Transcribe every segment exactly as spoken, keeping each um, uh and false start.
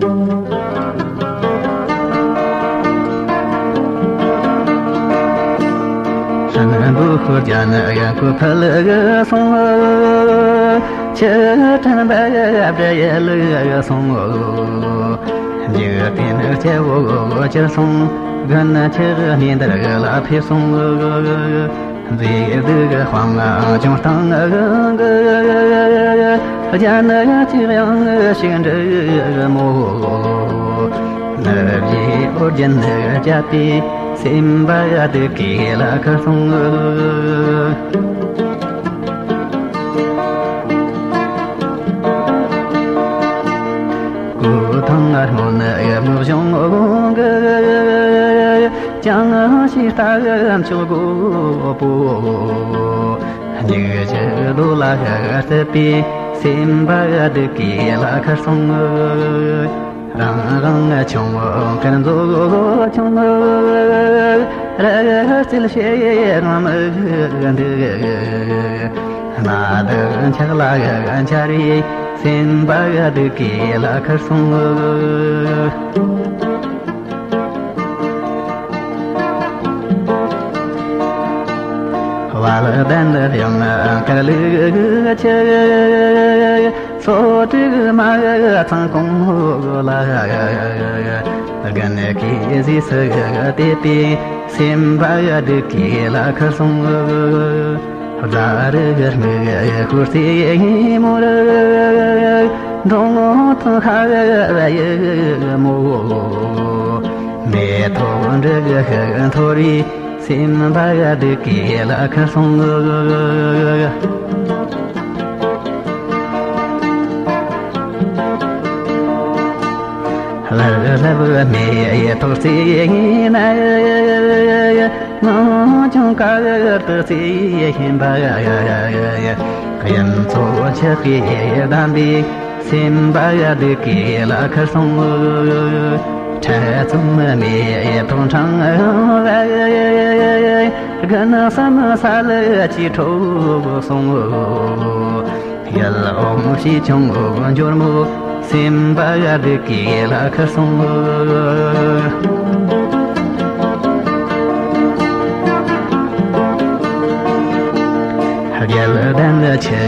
ཧྲན་འབུ་ཧོར་རྒྱ་ནི་གོ་ཕལ་གི་སོང་། ཆུ་ཕྲན་པ་བྲེ་ཡེ་ལི་གི་སོང་། འཇིག་རྟེན་སྐྱེ་བོ་གོ་ཅིར་སོང་། དགུན་ཆུ་གནས་འདིར་ལ་ཕེབས་སོང་། མཛེས་སྡུག་གི་དཔལ་ལྗོངས་སྟེང་གི། རྒྱ་ནག་ཅིག་ཡང་ཞིག་འབྲི་མོ། ནུབ་ཀྱི་ཨོ་རྒྱན་ནི་བཅད་པའི་སེམས་པ་སྡུག་གི་ལ་ཁར་སོང་། གོས་ཐང་སྔོན་ནི་མི་གཞུང་གི། ཅང་ཞིག་ལྟ་མཆོག་གོ་པོ། སྙིགས་ཀྱི་རྡོ་ལ་བརྩིས་པའི་སེམས་པ་སྡུག་གི་ལ་ཁར་སོང་། རང་རང་ཆུང་ངུ་ཀུན་རྫོགས་ཆུང་ངུ། རི་རྩེར་ཕྱེ་རྔམ་འདུག་སྣ་དུ་འཁྱག་ལ་འཆར་བའི་སེམས་པ་སྡུག་གི་ལ་ཁར་སོང་། བལ་གདན་ཡང་དཀར་ལུག་ཆེ། སོ་དྲུག་མ་ཚང་གོང་ལ། རྒན་གྱིས་གཟིགས་སུ་བལྟས་པའི་སེམས་པ་སྡུག་གི་ལ་ཁར་སོང་། རྫ་རི་སྨུག་ཤོར་སེ་མོ་རི། འབྲོང་ཐང་ཁ་བའི་མོ། མེ་ཏོག་འབྲུ་འཐོར་བའི། སེམས་པ་སྡུག་གི་ལ་ཁར་སོང་། ལྷབ་ལྷབ་མེ་ཏོག་རྩེ་ན། ངང་ཆུང་དཀར་དུ་རྩེ་བཞིན་པ། གཡུ་མཚོ་ཆགས་པའི་འདམ་པའི། སེམས་པ་སྡུག་གི་ལ་ཁར་སོང་། འཕྲལ་ཙམ་མེ་ཏོག་འཕྲེང་བ། དགུན་བསམ་ས་ལ་ཅི་འཕྲོ་སོང་། ཡུལ་འོམ་བྱེད་ཆུང་ངུ་འབྱོར་མོ། སེམས་པ་སྡུག་གི་ལ་ཁར་སོང་། རྒྱལ་ལྡན་ཆུ་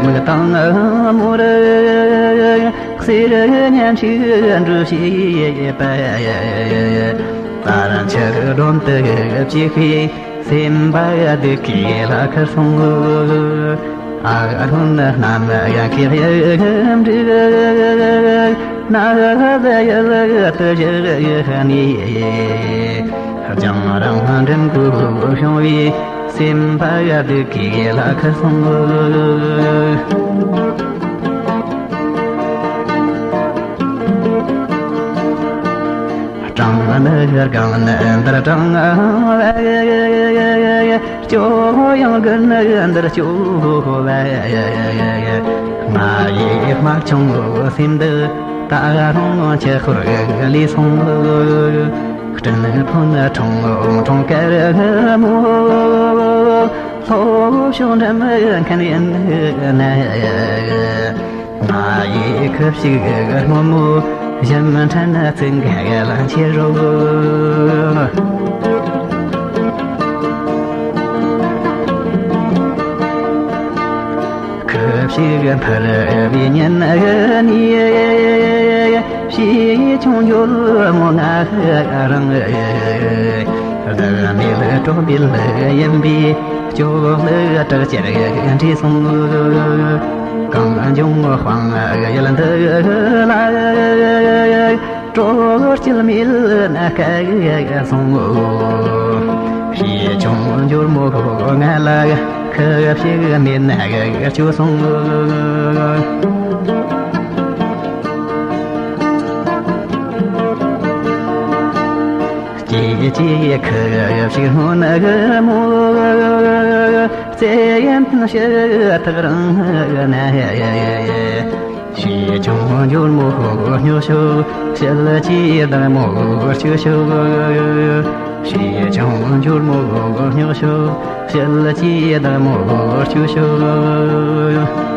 མིག་དྭངས་མོ་རི། གསེར་ཉམས་ཤིག་འབྲུ་ཞེས་པ། དར་ཆ་སྒྲོམ་དུ་བཅུག་པའི། སེམས་པ་སྡུག་གི་ལ་ཁར་སོང་། ཨ་རོན་རྣམས་ཡང་ཁེ་ཡི་འབྲུ། ན་ཟ་ཡི་ལ་དུ་བཞི་ནི། ལྗང་རང་འགྲིམ་དགུ་བྱུང་བའི། སེམས་པ་སྡུག་གི་ལ་ཁར་སོང་། སྤྲང་ནི་སྒང་ནི་འདིར་སྤྲང་བ། སྐྱོ་ཡང་དགུན་ནི་འདིར་སྐྱོ་བ། ང་ཡི་དམར་ཆུང་སེམས་འདི་ད་རུང་ཆུ་ཁོལ་ལས་སོང་། སྤྲིན་ཕུང་ཁྲུང་ཁྲུང་དཀར་མོ། ལྷོ་ཕྱོགས་འགྲིམ་མཁན་ཡིན་ན། ང་ཡི་ཁུ་བྱུག་སྔོན་མོ། ཞིམ་ཕྲན་ཚིག་འགའ་ལ་ཁྱེར་རོ། ཁུ་བྱུག་འཕུར་བའི་ཉིན་ནི། བྱིའུ་ཆུང་འབྱོར་མོ་ང་རང་། བདག་མེད་གྲོགས་འབུལ་ཡིན་པའི། སྐྱོ་ལ་བྲག་ཅར་འདྲིས་སོང་། གངས་ལྗོངས་དཔང་ཡུལ་འདི་ལ། གྲོགས་སྐྱིད་མེད་ན་སྐལ་སོང་། བྱིའུ་ཆུང་འབྱོར་མོ་ང་ལ། ཁུ་བྱུག་མེད་ན་སྐྱོ་སོང་། སྐྱེ་སྐྱེ་ཁུ་བྱུག་སྔོན་གི་མོ། རྩེ་ཡན་ཕུན་ཕྱི་ཐག་རིང་ན། བྱིའུ་ཆུང་འབྱོར་མོ་སྨྱོ་ཤོག། བྱིལ་གྱིས་བདག་མོ་སྐྱོ་ཤོག། བྱིའུ་ཆུང་འབྱོར་མོ་སྨྱོ་ཤོག། བྱིལ་གྱིས་བདག་མོ་སྐྱོ་ཤོག།